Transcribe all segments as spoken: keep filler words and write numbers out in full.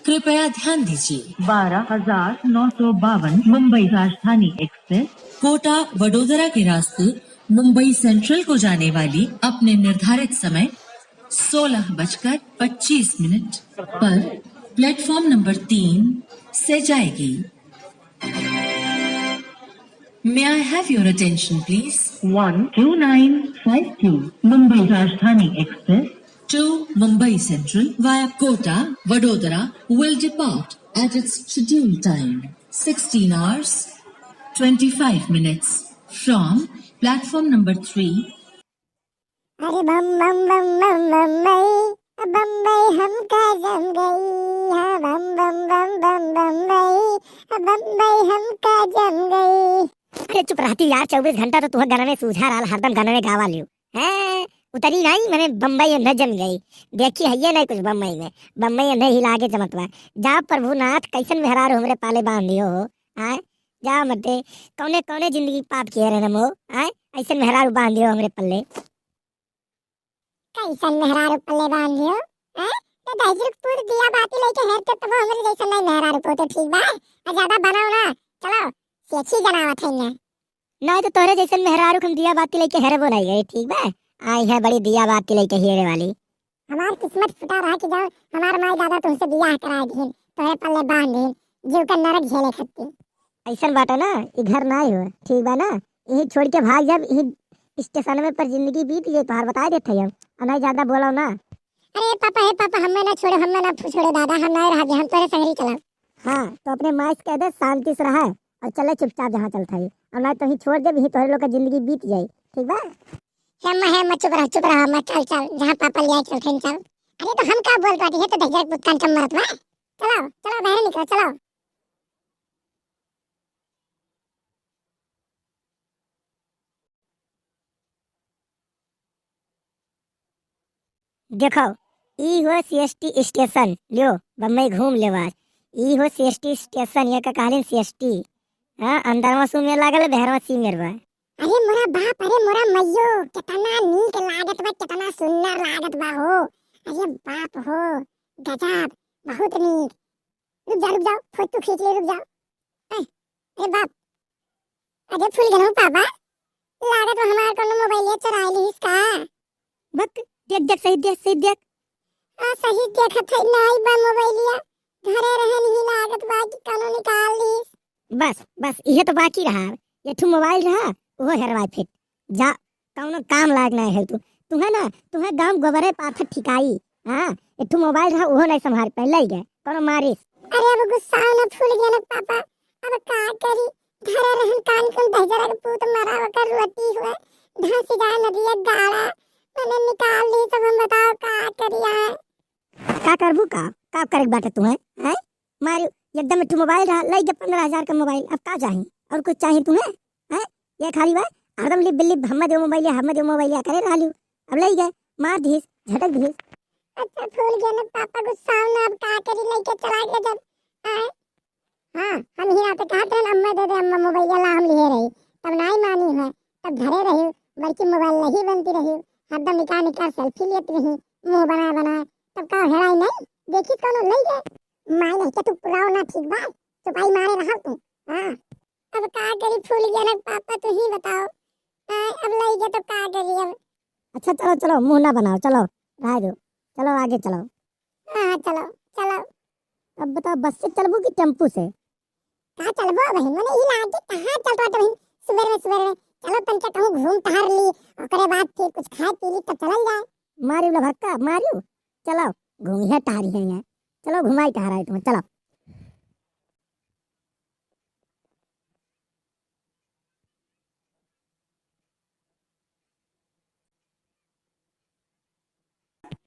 कृपया ध्यान दीजिए। बारह हजार नौ सौ बावन मुंबई राजधानी एक्सप्रेस कोटा वडोदरा के रास्ते मुंबई सेंट्रल को जाने वाली अपने निर्धारित समय सोलह बजकर पच्चीस मिनट पर प्लेटफॉर्म नंबर तीन से जाएगी। May I have your attention, please? One two nine five two Mumbai Rajdhani Express to Mumbai Central via Kota, Vadodara will depart at its scheduled time, sixteen hours, twenty-five minutes, from platform number three. अरे बम बम बम बम बम्बई, बम्बई हमका जम गई, हाँ बम बम बम बम बम्बई, बम्बई हमका जम गई। अरे चुप रहती यार, चउबीस घंटा तो तुहर गनवे सूझा रहल, हरदम गनवे गावा लियो। हैं, उतरी नाहीं, मने बम्बई में जम गई। देखी है ये नहीं कुछ बम्बई में, बम्बई में हिला के जमत बा। जा प्रभुनाथ, कैसन मेहरारू हमरे पाले बांध दियो हो, आय? जा मते, कौने, कौने जिंदगी पाप किहे रहन हम हो, आय? ऐसन मेहरारू बांध दियो हमरे पल्ले। कैसन मेहरारू पल्ले बांध लियो, हैं? तो दहिजरू के पूत दिया बाती लइके हेरते तबो हमरे जैसन नहीं मेहरारू पोते, ठीक बा? आ ज्यादा बनाओ ना, चलो, सेक्सी जनावत है इन्हें। नहीं तो तोहरे जैसन मेहरारू के हम दिया बाती लइके हेरबो नहीं गए, ठीक बा? आई है बड़ी दिया बाती लइके हेरे वाली। हमार किस्मत फुटा रहा कि जब हमार माई दादा तुमसे बियाह कराए दीन, तोहरे पल्ले बांध दीन, जीव का नरक झेले खत्ती। ऐसन बाटे ना, ई घर नाई हो, ठीक बा ना? यही छोड़ के भाग जाब, यही स्टेशन में पर जिंदगी बीत जाई तोहार, बताए देत हई हम। और नहीं ज्यादा बोलो ना। अरे पापा, हे पापा, हमें ना छोड़ो, हमें ना छोड़ो दादा, हम नहीं रह हम तोरे संगरी चलब। हाँ, तो अपने माई से कह दे शांति से रहे और चले चुपचाप जहाँ चलत हई, और नहीं तो ही छोड़ देब, यही तोहरे लोग का जिंदगी बीत जाई, ठीक बा? हे अम्मा, हे अम्मा, चुप रह, चुप रह अम्मा, चल, चल, जहाँ पापा लिया चलते हैं, चल। अरे तो हम का बोलत बाटी, ये तो दहिजर पुतकान कम मरत बा। चलो, चलो, बाहर निकलो, चलो। देखो, ई हो सीएसटी स्टेशन, लियो, बम्बई घूम लेवा। ई हो सीएसटी स्टेशन, ये का कहलिन सीएसटी। हाँ, अंदरवा सुमेर लागल, बहरवा सीमेर बा। अरे मोरा बाप, अरे मोरा मइयो, कितना नीक लागत बा, कितना सुंदर लागत बा हो। अरे बाप हो, गजब, बहुत नीक। रुक जा, रुक जाओ, फोटो खींच ले, रुक जाओ। ए, ए बाप, अरे फूल गनो पापा, लागत बा हमार कोनो मोबाइलिया चुराई लिहिस का? बक, देख, देख, सही देख, सही देख। हाँ, सही देखत है, नाई बा मोबाइलिया, घरे रहन ही लागत बा कि कोनो निकाल लिहिस। बस, बस, इहे तो बाकी रहा। ये ठू मोबाइल रहा, वो हेरवाई फिट। जा, कौनो काम लायक नहीं है तू। तुहे ना, तुहे गांव गोबरे पाथर ठिकाई। हाँ, एक ठो मोबाइल रहा, उहो नहीं संभाल पाए, लई गए, कौनो मारिस। अरे अब गुस्सा न फूल गया ना पापा, अब का करी? घरे रहन कान कुन दहिजरा के पूत मरा ओकर रोटी हुए, धंस जाए नदिया गाड़ा, मैंने निकाल ली, तब हम बताओ का करी आए? का करबू का? का करे के बाटे तुहे? हैं? मारियो, एकदम एक ठो मोबाइल रहा, लई गए पन्द्रह हजार का मोबाइल, अब का चाही? और कुछ चाही तुहे? हैं? ये खाली बा, हरदम लिप लिप, "हम्मे दे मोबाइलिया, हम्मे दे मोबाइलिया" करे रहलियो। अब लई गए, मार दिहिस, झटक दिहिस। अच्छा, फूल गया ना पापा, गुस्सा ना, अब का करी, लइके चला गया जब। आए? हाँ, हम ही आते कहत रहन, "अम्मा दे दे, अम्मा मोबाइलिया ला, हम लिए रही।" तब नाई मानी है, तब धरे रही, बड़की मोबाइल नहीं बनती रही, हरदम निकाल निकाल सेल्फी लेत रही, मुंह बना बना। तब का हेराई नहीं, देखी कौनो लई गए। माई नहीं के तू पुराओ ना, ठीक बा, चुपाई मारे रहा तू। हाँ। अब का करी फूल गया ना पापा, तू ही बताओ। आए, अब लई गया तो का करी अब? अच्छा चलो, चलो, मुंह ना बनाओ, चलो, रह दो, चलो आगे चलो। हाँ, हाँ, चलो, चलो। अब बताओ, बस से चलबू कि टेम्पू से? का चलबो बहिन, मने ई लागे कहाँ चलत बाटे बहिन, सुबेर में, सुबेर में। चलो तनके कहूँ घूम टहर ली, ओकरे बाद फिर कुछ खाए पी ली, तब चलल जाए। मारियो ला भक्का, मारियो। चलो, घूमिहे टहरिहे यहाँ। चलो, घुमाई टहराई तुम्हें, चलो।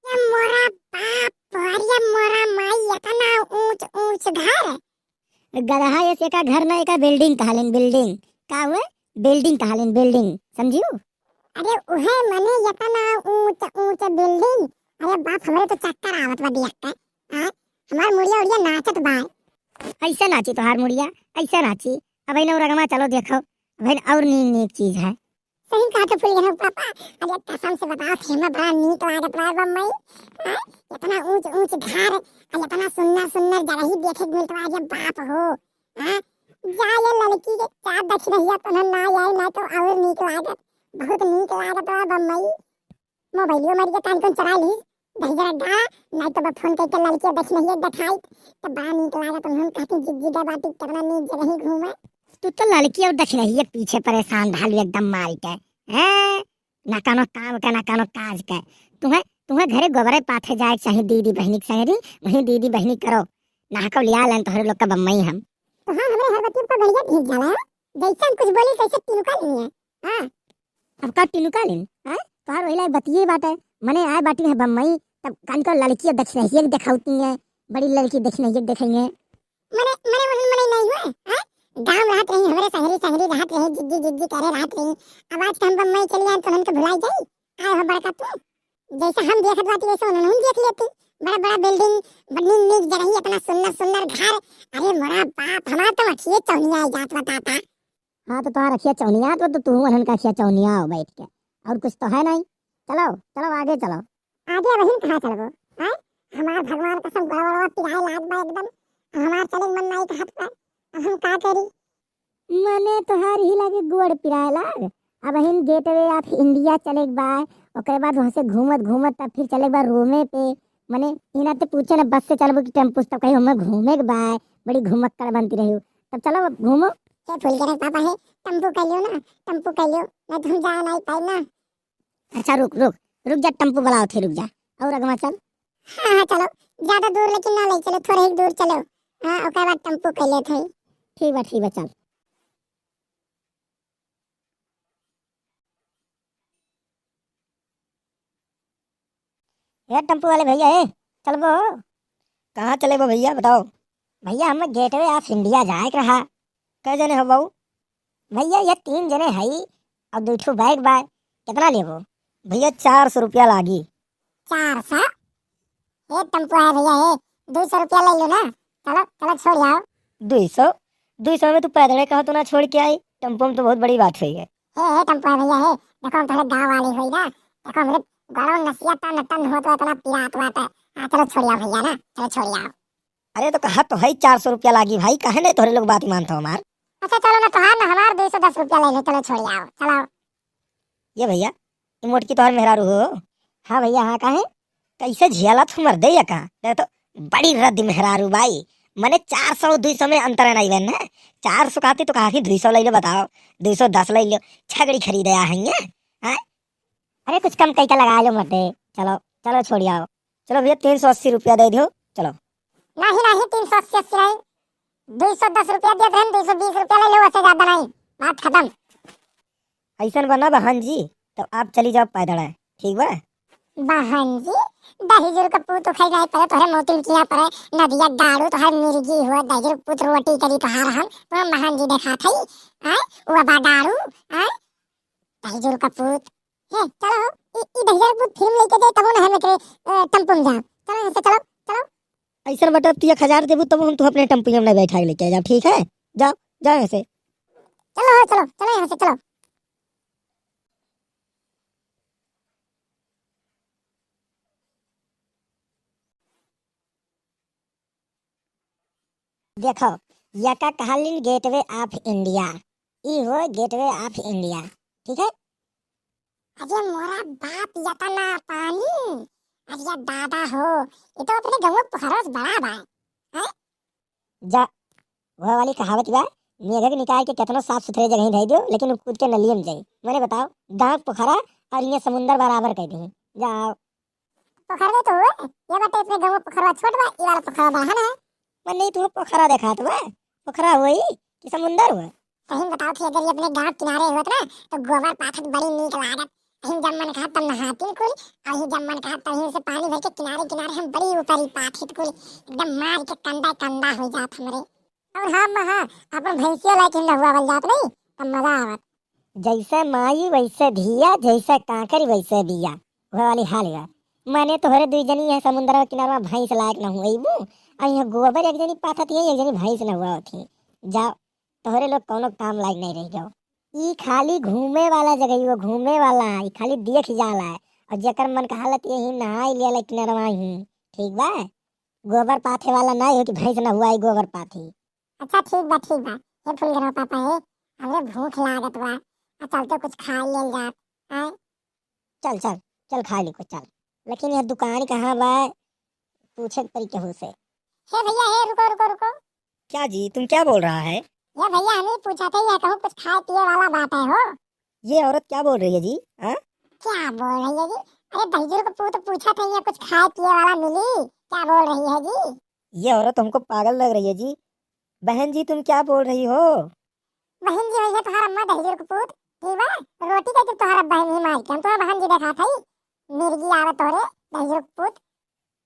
ये मोरा बाप, अरे मोरा माई, इतना ऊंच ऊंच घर। गदहा, ये एका घर ना, एका बिल्डिंग कहलिन, बिल्डिंग। का हुए? बिल्डिंग कहलिन, बिल्डिंग। समझियो? अरे उहे मने इतना ऊंच ऊंच बिल्डिंग। अरे बाप, हमरे तो चक्कर आवत बा देख के। हाँ, हमार मुड़िया उड़िया नाचत बा। ऐसे नाची तोहार मुड़िया, ऐसे नाची। अब इन्हें रगमा चलो देखो, अब और नीक नीक चीज है। सही कहा तो फूल गया पापा। अरे कसम से बताओ थे, हमें बड़ा नीक लागत बा बम्बई। हाँ, इतना ऊंच ऊंच घर, अरे इतना सुन्नर सुन्नर जगही देखे के मिलत बा, अरे बाप हो। हाँ, जा ये लड़की के का दक्षिणहिया तोहन ना आए, ना तो और नीक लागत, बहुत नीक लागत बा बम्बई। मोबाइलियो मार के कान कौन चला ली, दही जरा डाला, नहीं तो बा फोन करके लड़की दक्षिणहिया देखाई, तो बड़ा नीक लागत। उन्होंने कहती जिज्जी का बाटी कितना नीक जगही घूमे। तू तो लड़की और दक्षिणहिया के पीछे परेशान रहलू एकदम मारी के, हैं? ना कानो काम के, ना कानो काज के। तुहें, तुहें घरे गोबरे पाथे जाए के चाही दीदी बहिनी के संगरी, वहीं दीदी बहिनी करो। ना को लिया लेन तोहरे लोग का बम्मई हम। तो हाँ, हमरे हर बतिया पर गड़िया भीग जाला, जैसे हम कुछ बोली तैसे तिनुका लेनी है। हाँ। अब का टिनुका लेन? हाँ? तोहार वही लायक बतिये बाटे। मने आए बाटी है बम्मई, तब कान को लड़की दक्षिणहिया के देखाउती है, बड़ी लड़की दक्षिणहिया के देखेंगे। मने, मने, मने, मने नहीं हुए, हाँ? गाँव रहत रही, हमरे संगरी, संगरी रहत रही, जिज्जी, जिज्जी करे रहत रही। अब आज के हम बम्बई चली आए, तो उनके भुलाई जाई? आए हो बड़का तू। जैसे हम देखत बाटी, वैसे उन्होंने देख लेती। बड़ा, बड़ा building, बड़ी नीक जगह, इतना सुंदर, सुंदर घर। अरे मोरा बाप, हमार तो अखिए चौनिया जात बताता। हाँ, तो तोहार अखिया चौनिया, तो, तो तू उन्हन का अखिया चौनिया हो बैठ के। और कुछ तो है नहीं। चलो, चलो, आगे चलो। आगे वहीं कहाँ चलबो? हैं? हमार भगवान कसम गोड़वा पिराए लाग बा एकदम। अब हमार चले के मन नहीं कहत बा। अब हम का करी? मने तोहार ही लागे गोड़ पिराए लाग। अब हिन Gateway of India चले के बा, ओकरे बाद वहाँ से घूमत घूमत तब फिर चले के बा रोमे पे। मने इना ते पूछे ना बस से चलबो कि टेम्पो से, तब कहीं हमें घूमे के बा, बड़ी घुमक्कड़ बनती रही। तब चलो अब घूमो। हे फूल के पापा हे, टेम्पो कर लियो ना, टेम्पो कर लियो, नहीं तो हम जा नहीं पाए ना। अच्छा रुक, रुक, रुक जा, टेम्पो बुलाओ थे, रुक जा। और अगवा चल। हाँ, हाँ, चलो। ज्यादा दूर लेकिन ना ले चलो, थोड़े ही दूर चलो। हाँ, ओकर बाद टेम्पो कर लेत हई। ठीक बा, ठीक बा, चल। ए टेम्पो वाले भैया, ए, चलबो? कहाँ चलेबो भैया, बताओ। भैया, हमें Gateway of India जाए के रहा। कै जने हो बाबू? भैया, ये तीन जने हई और दो ठो बैग बा। कितना लेबो? भैया, चार सौ रुपया लागी। चार सौ? ए टेम्पो है भैया, ए, दो सौ रुपया ले लो ना। चलो, चलो, छोड़ आओ। दो सौ? दो सौ में तू पैदल कहा तो ना छोड़ के आई, टेम्पो में तो बहुत बड़ी बात हुई है। हे, हे, टेम्पो है भैया, हे, देखो, हम थोड़े गाँव वाले होई ना, देखो, हमरे गड़ो नसिया टन टन होत बा, इतना पिरात बाटे। हाँ, चलो, छोड़ आओ भैया ना, चलो, छोड़ आओ। अरे, तो कहा तो है चार सौ रुपया लागी भाई, काहे नहीं तोहरे लोग बात मानत हो हमार? अच्छा, चलो ना, तोहार ना हमार दो सौ दस रुपया ले लो, चलो, छोड़ आओ, चलो। ये भैया, ई मोटकी तोहर मेहरारू हो? हाँ भैया, हाँ, काहे? कैसे झेलत हो मर्दे ये का? देख तो, बड़ी रद्दी मेहरारू बाई। मने चार सौ, दो सौ में अंतर है ना इवन है। चार सौ कहती तो कहा कि दो सौ ले लो, बताओ, दो सौ दस ले लो। छगड़ी खरीदे आ हैं ये, हाँ? अरे कुछ कम कई का लगा लो मर्दे। चलो, चलो छोड़ आओ। चलो भैया, तीन सौ अस्सी रुपया दे दियो, चलो। नहीं, नहीं, तीन सौ अस्सी, अस्सी नहीं, दो सौ दस रुपया दिया था, दो सौ बीस रुपया ले लो, उससे ज्यादा नहीं, बात खत्म। ऐसन बा ना बहन जी, तब आप चली जाओ पैदल है, ठीक बा? बहन जी, दहिजर का पूत उखड़ जाए पड़े तोहरे मोतिन किया पड़े, नदिया डाड़ू तोहर मिर्गी हुआ, दहिजर पूत रोटी करी तोहार हम, तुम बहन जी देखा थई, आय, वो बा डाड़ू, आय, दहिजर का पूत। हे, चलो हो, ई, ई दहिजर का पूत फिल्म लेके जाए, तबो ना हम एकरे, ए, टेम्पो में जाओ। चलो यहाँ से, चलो, चलो। ऐसन बा, तब तू एक हजार देबू, तब हम तू अपने टेम्पो में ना बैठा के लेके जाओ, ठीक है? जाओ, जाओ यहाँ से। चलो हो, चलो, चलो यहाँ से, चलो। देखो, यका कहलिन Gateway of India, ई हो Gateway of India, ठीक है? अरे मोरा बाप, यतना पानी, अरे दादा हो, ये तो अपने गाँव पोखरवा से बड़ा बा, हैं? जा, वह वाली कहावत बा, मेघक निकाय के केतनो साफ सुथरे जगह धई दियो, लेकिन उ कूद के नलिये में जाई। मने बताओ, गाँव पोखरा और ये समुंदर बराबर कह दी। जाओ। पोखरवे तो हुए, ये बाटे अपने गाँव पोखरवा छोट बा, ये वाला पोखरवा बड़ा है ना। मने तो पोखरा देखात बा, पोखरा हुई कि समुंदर हुआ? सही में बताओ थी, अगर ये अपने गाँव किनारे होत ना, तो गोबर पाथत बड़ी नीक लागत। अहीं जब मन कहा तब नहातिन कुल, अहीं जब मन कहा तहीं से पानी भर के किनारे किनारे हम बड़ी ऊपरी पाथित कुल, एकदम मार के कंधा कंधा हो जात हमरे। और हाँ, हाँ, अपन भैंसिया लाइके नहुआवल जात नहीं, तब मजा आवत। जैसे माई वैसे धिया, जैसे कांकरी वैसे बिया, वह वाली हाल है। मने तोहरे दुई जनी यह समुंदर किनारवा भैंस लायक नहुआइबू, और यह गोबर एक जनी पाथत ही, एक जनी भैंस नहुआवत ही। जाओ, तोहरे लोग कौनो काम लायक नहीं रह गयो। ई खाली घूमे वाला जगह, वो घूमे वाला, ई खाली देख जाला। और जेकर मन कहालत यही नहाई लिया किनारवा ही, ठीक बा? गोबर पाथे वाला नाहीं हो कि भैंस नहुआई गोबर पाथी। अच्छा ठीक बा, ठीक बा। हे फुलगेरवा पापा, हे, हमरे भूख लागत बा, आ चलते कुछ खाइ लेल जात। आय, चल चल, चल खाइ ली कुछ, चल। लेकिन यह दुकान कहाँ बा, पूछे के पड़ी केहू से। हे भैया, हे, रुको, रुको, रुको। क्या जी, तुम क्या बोल रहा है? ये भैया, हम ही पूछा थे, ये कहूँ कुछ खाए पिए वाला बात है हो? ये औरत क्या बोल रही है जी? हाँ? क्या बोल रही है जी? अरे दहिजरू के पूत पूछा थे, ये कुछ खाए पिए वाला मिली? क्या बोल रही है जी? ये औरत हमको पागल लग रही है जी। बहन जी, तुम क्या बोल रही हो? बहन जी, भैया, तुम्हारा अम्मा दहिजरू के पूत, ठीक बा? रोटी का जब तुम्हारा बहन ही मार के, हम तुम्हारा बहन जी देखा था, मिर्गी आवत हो रे, दहिजरू के पूत।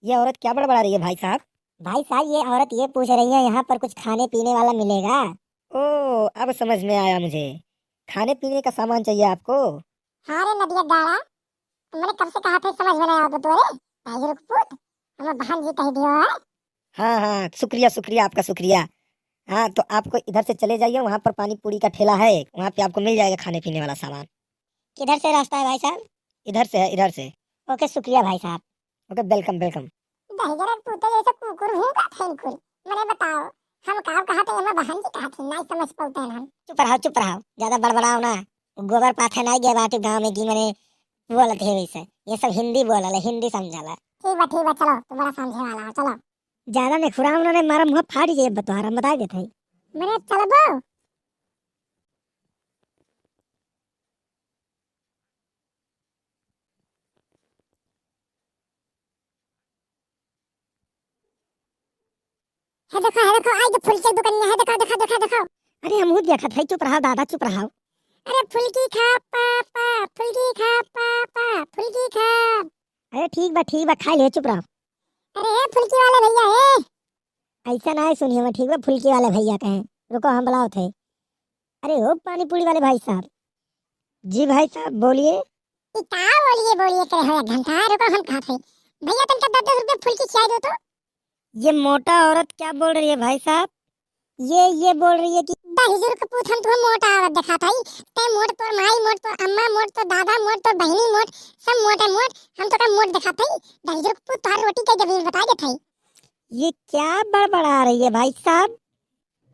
ये औरत क्या बड़बड़ा रही है भाई साहब? भाई साहब, ये औरत ये पूछ रही है, यहाँ पर कुछ खाने पीने वाला मिलेगा? ओ, अब समझ में आया मुझे। खाने पीने का सामान चाहिए आपको? हाँ रे नदिया गाड़ा, मैंने कब से कहा था, समझ में नहीं आवत तोरे, दहिजरू के पूत, हमें बहन जी कह दियो है। हाँ, हाँ, शुक्रिया, शुक्रिया आपका, शुक्रिया। हाँ, तो आपको इधर से चले जाइए, वहाँ पर पानी पूरी का ठेला है, वहाँ पे आपको मिल जाएगा खाने पीने वाला सामान। किधर से रास्ता है भाई साहब? इधर से है, इधर से। ओके, शुक्रिया भाई साहब। ओके, welcome, welcome। दहिजरा के पूते जैसे कुकुर हूँ का थैंकुर। मने बताओ, हम काव कहा थे, एमा बहन जी कहा थे, नहीं समझ पाते हैं हम। चुप रहो, चुप रहो, ज्यादा बड़बड़ाओ ना। गोबर पाथे नहीं गए बाटे गाँव में कि मने बोलत है वैसे। ये सब हिंदी बोलल है, हिंदी समझल है। ठीक बा, ठीक बा, चलो, तू बड़ा समझे वाला हो, चलो। ज्यादा नहीं खुराम ना रे, मारा मुँह फाड़ जाए बतवारा, हम बताई देत है। मने चलबो? हे देखो, हे देखो, आई तो फुलकी दुकनिया, हे देखो, देखो, देखो, देखो। अरे हमहू देखत है, चुप रहो दादा, चुप रहो। अरे फुलकी खा पापा, फुलकी खा पापा, फुलकी खा। अरे ठीक बा, ठीक बा, खाइ ले, चुप रहो। अरे हे फुलकी वाले भैया, हे। ऐसा ना है, सुनिए मैं, ठीक बा, फुलकी वाले भैया कहें, रुको हम बुलाओ थे। अरे हो पानी पूरी वाले भाई साहब। जी भाई साहब, बोलिए। ई का बोलिए, बोलिए करे हो एक घंटा, रुको हम कहा थे। भैया तनका दस दस रुपये फुलकी खिया दो तो। ये मोटा औरत क्या बोल रही है भाई साहब? ये, ये बोल रही है कि दहिजरू के पूत हम तुहे मोटा औरत देखा था, ते मोट, तोर माई मोट, तोर अम्मा मोट, तोर दादा मोट, तोर बहिनी मोट, सब मोटे मोट, हम तो का मोट देखा था। दहिजरू के पूत तोहार रोटी के जमीन बता देत है। ये क्या बड़बड़ा रही है भाई साहब?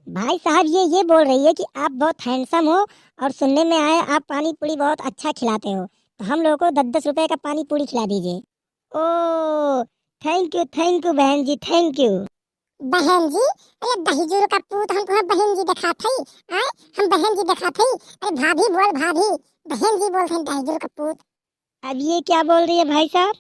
भाई साहब, ये, ये बोल रही है कि आप बहुत handsome हो और सुनने में आया आप पानी पूरी बहुत अच्छा खिलाते हो, तो हम लोगों को दस दस रुपए का पानी पूरी खिला दीजिए। ओ, thank you, thank you बहन जी, thank you। बहन जी? अरे दहिजरू का पूत, हम तुम्हें बहन जी दिखात हई, आय? हम बहन जी दिखात हई। अरे भाभी बोल भाभी, बहन जी बोलत हैं दहिजरू का पूत। अब ये क्या बोल रही है भाई साहब?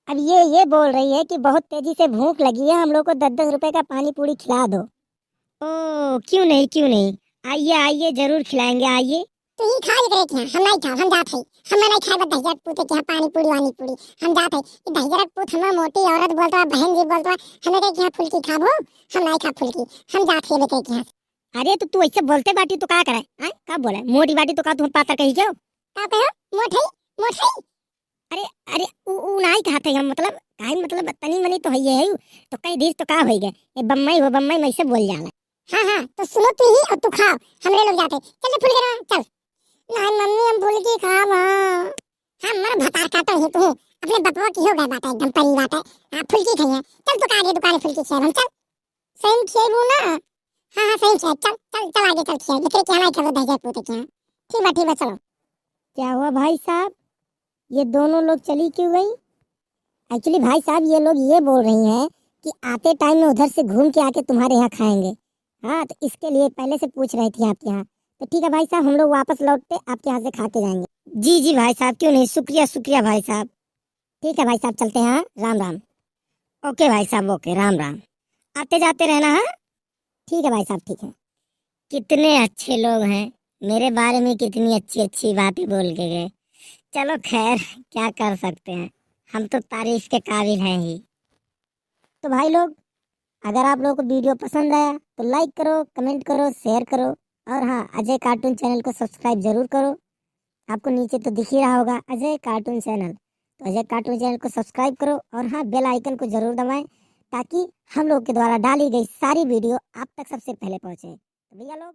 अब ये, ये बोल रही है कि बहुत तेजी से भूख लगी है, हम लोग को दस दस रुपए का पानी पूरी खिला दो। ओ, क्यों नहीं, क्यों नहीं, आइए, आइए, जरूर खिलाएंगे, आइए। तू ही खा एकरे के, हम नहीं खाब, हम जात हई, हम नहीं खाब दहिजरा पूत के यहाँ पानी पूरी वानी पूरी, हम जात हई। ई दहिजरा पूत हमें मोटी औरत बोलत बा, बहन जी बोलत बा, हम एकरे के यहाँ फुलकी खाबो, हम नहीं खाब फुलकी, हम जात हई एकरे के यहाँ। अरे तो तू ऐसे बोलते बाटी तो का करे? आय? का बोले? मोटी बाटी तो का तू पातर कही क्यों? का कहो? मोट हई? मोट हई? अरे, अरे, उ, उ नाई कहत है हम, मतलब, काहे मतलब तनी मनी तो हइये है, तो कह दीस तो का होई गए? ए बम्मई हो, बम्मई में ऐसे बोल जाला। हाँ, हाँ, तो सुनो तू ही और तू खाओ, हमरे लोग जाते। चल रे फुलगेरवा, चल। नहीं मम्मी, हम फुलकी खाब, हाँ। हाँ, मर भतार काटो ही तू, अपने बपवा की हो गए बाटे, एकदम परी बाटे। हाँ, फुलकी खाइए, चल तू का आगे दुकान फुलकी खाइए, हम चल। सही में खियाइबू ना? हाँ, हाँ, सही में खियाइब। चल, चल, चल आगे चल खियाइब। एकरे के यहाँ नहीं खाबो, दहिजरा पूत के यहाँ। ठीक बा, ठीक बा, चलो। क्या हुआ भाई साहब, ये दोनों लोग चली क्यों गई? Actually भाई साहब, ये लोग ये बोल रही हैं कि आते time में उधर से घूम के आके तुम्हारे यहाँ खाएंगे। हाँ, तो इसके लिए पहले से पूछ रही थी आपके यहाँ। तो ठीक है भाई साहब, हम लोग वापस लौटते आपके यहाँ से खा के जाएंगे। जी, जी भाई साहब, क्यों नहीं, शुक्रिया, शुक्रिया भाई साहब। ठीक है भाई साहब, चलते हैं, हाँ, राम राम। OK भाई साहब, OK, राम राम। आते जाते रहना, हाँ। ठीक है भाई साहब, ठीक है। कितने अच्छे लोग हैं, मेरे बारे में कितनी अच्छी अच्छी बातें बोल के गए। चलो खैर, क्या कर सकते हैं, हम तो तारीफ के काबिल हैं ही। तो भाई लोग, अगर आप लोगों को video पसंद आया तो like करो, comment करो, share करो, और हाँ, अजय cartoon channel को subscribe जरूर करो। आपको नीचे तो दिख ही रहा होगा अजय cartoon channel, तो अजय cartoon channel को subscribe करो और हाँ, bell icon को जरूर दबाएं, ताकि हम लोग के द्वारा डाली गई सारी video आप तक सबसे पहले पहुँचे। तो भैया लोग,